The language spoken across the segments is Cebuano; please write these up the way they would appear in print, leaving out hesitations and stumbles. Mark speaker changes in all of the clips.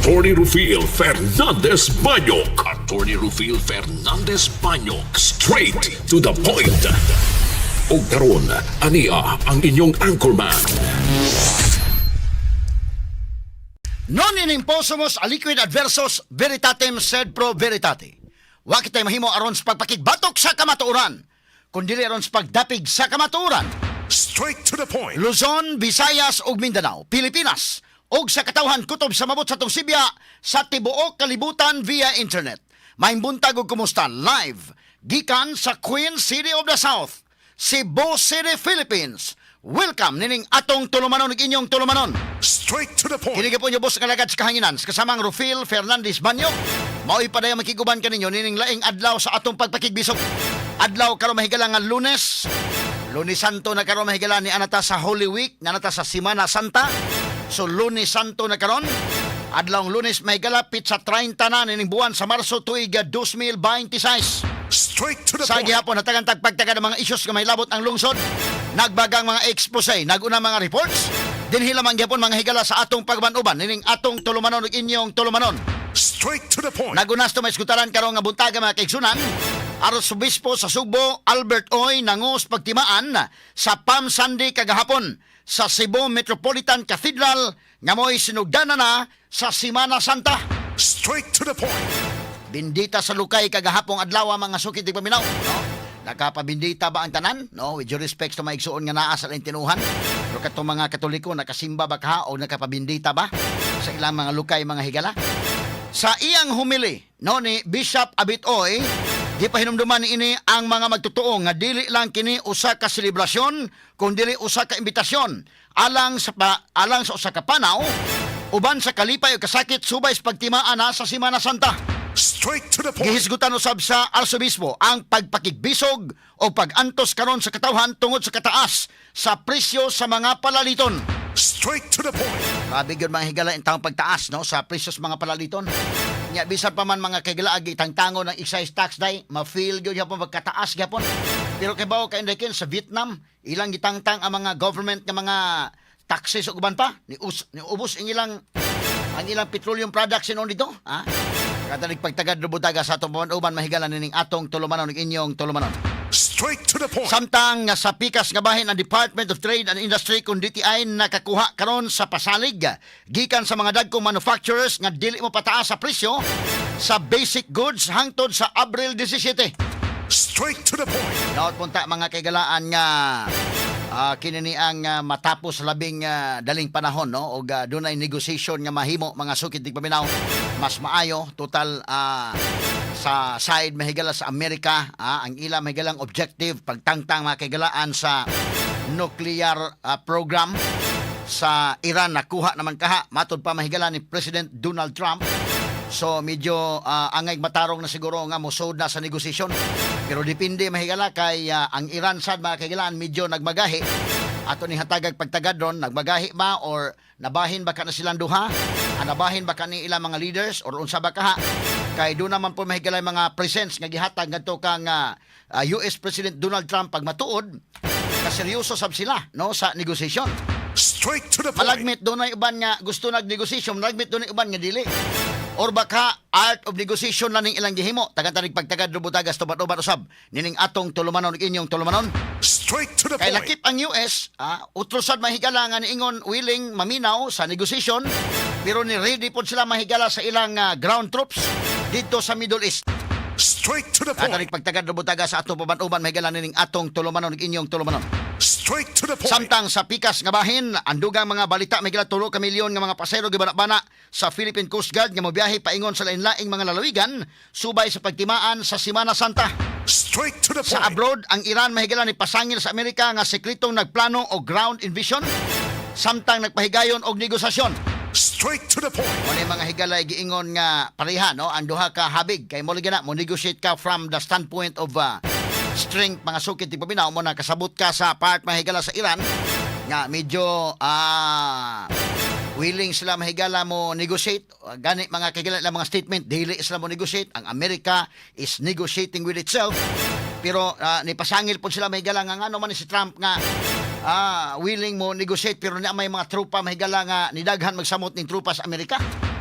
Speaker 1: Attorney Rufil Fernandez Banyok. Attorney Rufil Fernandez Banyok. Straight to the point. Ug karon, ania ang inyong anchorman.
Speaker 2: Non in imposumus aliquid adversus veritatem sed pro veritate. Wa kitay mahimo aron sa pagpakigbatok sa kamatuoran, kundi aron sa pagdapig sa kamatuoran.
Speaker 1: Straight to the point.
Speaker 2: Luzon, Visayas ug Mindanao, Pilipinas ug sa katawhan kutob sa mabot sa atong sibya sa tibuok kalibutan via internet. Maayong buntag ug kumusta live gikan sa Queen City of the South, Cebu City, Philippines. Welcome nining atong tulumanon ug inyong tulumanon.
Speaker 1: Straight to the point.
Speaker 2: Kini po inyo boss nga alagad sa kahanginan sa kasamang Rufil Fernandez Banyo. Mao'y padayong makiguban kaninyo nining laing adlaw sa atong pagpakigbisog. Adlaw karon, mahigala, nga Lunes. Lunes Santo na karon, mahigala, ni anata sa Holy Week, nanata sa Semana Santa. So Lunes Santo na karon. Adlaw Lunes, mahigala, petsa 30 na nining buwan sa Marso, tuig 2026.
Speaker 1: Straight to the
Speaker 2: Sa gihapon natagan tagpagtaga ng mga issues nga may labot ang lungsod. Nagbagang mga expose, naguna mga reports. Dinhi lamang gihapon, mga higala, sa atong pagban-uban nining atong tulumanon ug inyong tulumanon.
Speaker 1: Straight to the point.
Speaker 2: Nagunas to may iskutaran karon nga buntaga, mga kaigsunan. Arsobispo sa Sugbo, Albert Oy, nangos pagtimaan sa Palm Sunday kagahapon sa Cebu Metropolitan Cathedral nga mo'y sinugdanan na sa Semana Santa.
Speaker 1: Straight to the point.
Speaker 2: Bindita sa lukay kagahapong adlaw, mga suki tigpaminaw, no? Nakapabindita ba ang tanan? No, with due respect to mga igsuon nga naa sa laing tinuhan. Pero katong mga Katoliko, nakasimba ba ka o nakapabindita ba sa ilang mga lukay, mga higala? Sa iyang homily, no, ni Bishop Abitoy, di pahinumduman ni ini ang mga magtotoo nga dili lang kini usa ka selebrasyon kun dili usa ka imbitasyon alang sa usa ka panaw uban sa kalipay o kasakit subay sa pagtimaan na sa Semana Santa.
Speaker 1: Straight to the point.
Speaker 2: Gihisgutan usab sa Arsobispo ang pagpakigbisog o pag-antos karon sa katawhan tungod sa kataas sa presyo sa mga palaliton.
Speaker 1: Straight to the point.
Speaker 2: Grabe gyud, mga higala, ang taong pagtaas, no, sa presyo sa mga palaliton. Nya bisan pa man, mga kahigala, gitangtango ng excise tax day, ma-feel gyud gyapon pagkataas gyapon. Pero kay bawo ka sa Vietnam, ilang gitangtang ang mga government nga mga taxes ug uban pa, ni ubos ang ilang petroleum products sinon dito, ha? Katanig pagtagad rubutaga sa atong uban, mahigala, nining atong tulumanon ug inyong tulumanon.
Speaker 1: Straight to the point.
Speaker 2: Samtang nga sa pikas nga bahin, ang Department of Trade and Industry kung DTI nakakuha karon sa pasalig gikan sa mga dagkong manufacturers nga dili mo pataas sa presyo sa basic goods hangtod sa Abril 17.
Speaker 1: Straight to the point.
Speaker 2: Naot punta, mga kaigalaan, nga kini ni ang matapos labing daling panahon, no, og dunay negotiation nga mahimo, mga sukid tigpaminaw, mas maayo. Total, sa side, mahigala, sa Amerika, ang ila mahigalang objective pagtangtang, mga kaigalaan, sa nuclear program sa Iran nakuha naman kaha matod pa, mahigala, ni President Donald Trump. So medyo angay matarong na siguro nga mosod na sa negosasyon. Pero depende, mahigala, kay ang Iran sad, mga kaigalaan, medyo nagmagahi. Ato ni hatagag pagtagad ron, nagmagahi ba or nabahin ba ka na silang duha? Ah, nabahin ba ka ni ilang mga leaders or unsa ba kaha? Kay do naman po, mahigala, mga presents nga gihatag ngadto kang US President Donald Trump, pag matuod kaseryoso sab sila, no, sa negosasyon.
Speaker 1: Straight to the point.
Speaker 2: Malagmit dunay uban nga gusto nagnegosasyon, malagmit dunay uban nga dili. Or baka art of negotiation lang ning ilang gihimo. Tagan-tanig pagtagad rubutagas tubat-ubat usab nining atong tulumanon ug inyong tulumanon.
Speaker 1: Straight to the
Speaker 2: Kay
Speaker 1: point.
Speaker 2: lakip ang US, utro sad, mahigala, nga niingon willing maminaw sa negosasyon, pero ni ready pod sila, mahigala, sa ilang ground troops dito sa Middle East.
Speaker 1: Straight to the point.
Speaker 2: Tagan pagtagad rubutaga sa atong paban-uban, mahigala, nining atong tulumanon ug inyong tulumanon.
Speaker 1: Straight to the point.
Speaker 2: Samtang sa pikas nga bahin, ang dugang mga balita may 3 ka milyon nga mga pasahero gibana-bana sa Philippine Coast Guard nga mobiyahe paingon sa lain-laing mga lalawigan subay sa pagtimaan sa Semana Santa.
Speaker 1: Straight to the
Speaker 2: Sa
Speaker 1: point.
Speaker 2: abroad, ang Iran, mahigala, ni pasangil sa Amerika nga sekretong nagplano og ground invasion samtang nagpahigayon og negosasyon.
Speaker 1: Straight to the point.
Speaker 2: Mo ni, mga higala, giingon nga pareha, no, ang duha ka habig kay mo lagi na mo negotiate ka from the standpoint of strength, mga sukit ti paminaw mo na kasabot ka sa part, mahigala, sa Iran nga medyo willing sila, mahigala, mo negotiate. Gani, mga kagila, mga statement, dili sila mo negotiate, ang Amerika is negotiating with itself, pero nipasangil po sila, mahigala, nga ngano man ni si Trump nga willing mo negotiate pero na may mga tropa, mahigala, nga nidaghan magsamot ning tropa sa Amerika.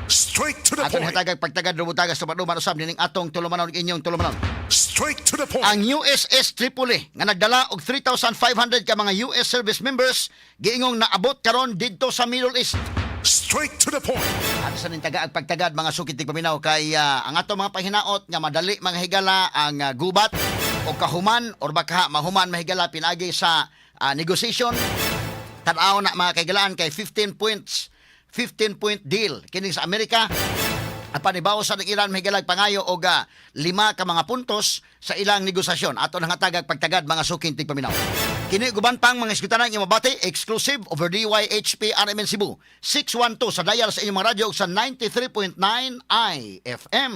Speaker 3: Straight to the
Speaker 2: Aton
Speaker 3: point.
Speaker 2: hatagag pagtagad rubutagas tumaduman usab nining atong tulumanon, inyong tulumanon.
Speaker 3: Straight to the point.
Speaker 2: Ang USS Tripoli nga nagdala og 3,500 ka mga US service members giingong naabot karon didto sa Middle East.
Speaker 3: Straight to the point.
Speaker 2: At sa ning tagaag pagtagad, mga sukit paminaw, kay ang ato mga pahinaot nga madali, mga higala, ang gubat o kahuman or baka mahuman, mahigala, pinagi sa negotiation. Tan-aw na, mga kaigalaan, kay 15 points, 15 point deal kini sa Amerika. Apan ibaw sa ng Iran, mahigalag, pangayo og lima ka mga puntos sa ilang negosasyon. Ato nang hatagag pagtagad, mga suking tigpaminaw. Kini guban pang mga iskutanan inyong mabati exclusive over DYHP RMN Cebu 612 sa dial sa inyong mga radyo ug sa 93.9 IFM.